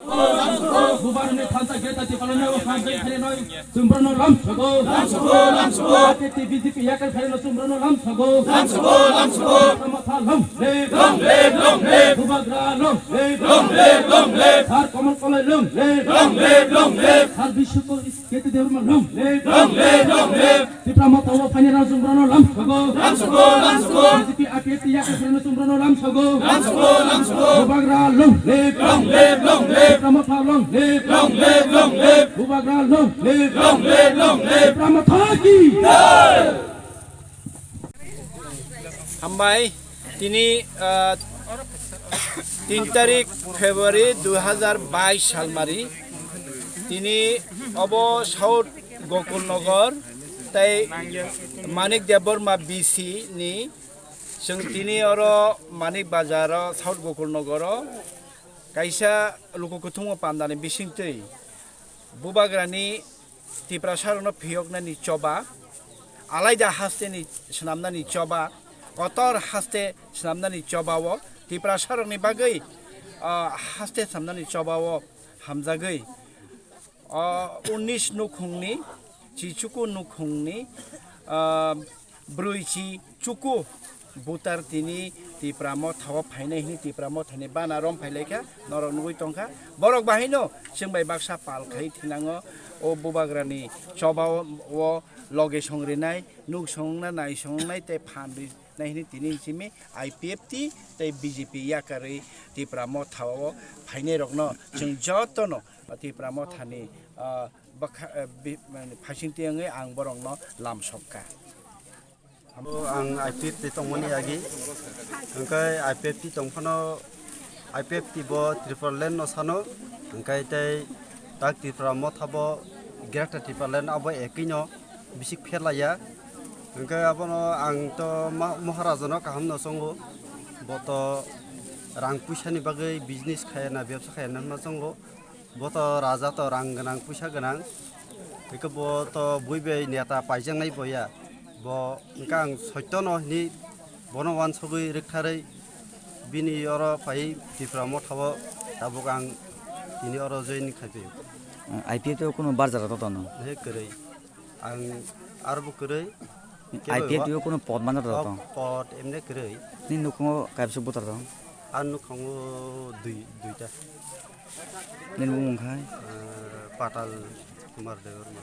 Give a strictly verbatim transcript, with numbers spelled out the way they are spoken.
Bubarni thansa geta tipalano hamjai kharinoi chumbrano lam sogo. Lam sogo, lam sogo. A P T B J P yakar kharinoi chumbrano lam sogo. Lam sogo, lam sogo. Matha long live. Long live, long live. Bubagra long live. Long live, long live. Sir Kamal Kolai long live. Long live, long live. Sir Bishwakar Geta Debbarma long live. Long live, long live. Tipra Motha o phainai rok chumbrano lam sogo. Lam sogo, lam sogo. B J P A P F T yakar kharinoi chumbrano lam sogo. Lam sogo, lam sogo. Bubagra long live. Long live, long live. Tipra Motha long live. Long live, long live. Bubagra long live. Long live, long live. Tipra Motha ki. Jai. Hambai, tini, ah, tin tarik February dui hazar bais salmari, tini obo South Gokul Nagar tei Manik Debbarma B C ni, chwng tini oro Manik Bazar o South Gokul Nagar o kaisa luku kuthumung pandani bisingtwi Bubagrani Tiprasarokno phiyoknani choba, alaida hasteni swnamnani choba, kotor haste swnamnani choba o Tiprasarokni bagwi, ah, haste swnamnani choba o hamjagwi, ah, unis nukhungni, chichuku nukhungni, ah, brwi chi chuku butar tini Tipra Motha o phainai hini Tipra Mothani bana rom phailaikha, norok nugwi tongkha. Borok bahaino chwng bai baksa pal khai thinango, o Bubagrani choba o, o loge songrinai, nuk songna nai songnai tei phan rinai hini tini simi I P F T tei B J P yakarwi Tipra Motha o phainai rokno chwng jotono Tipra Mothani, ah, bwkha, eh, bi-, mane, phaisingtwi wngwi ang borokno lam sokha. Abo ang I P F T tongmani agi, hwnkhe I P F T tongphano, I P F T bo Tripura land no sano, hwnkhe tei tak Tripura Motha bo Greater Tripura land abo ekwi no bisik pherlaiya, hwnkhe abono ang to ma-, Maharaja no kaham no chongo, bo to rang puisa ni bagwi business khaya na, bebsa khaya na hwnma chongo. Bo to raja to rang gwnang, puisa gwnang. Hwnkhe bo to bui bai neta paijaknai bo ya. Bo hwnkhe ang soito no hwnwi bono uansugwi rwktharwi bini oro phai Tipra Motha o tabuk ang tini oro join khai phaio. I P F T o kunu barjara to tono? He kwrwi. Ang aro bo kwrwi. I P F T o kunu pod mano to to? Pod emne kwrwi. Ni nukhungo kaibsa butar to? Ang nukhango dui, duita. Nini bumung khai? Eh, Patal Kumar Debbarma.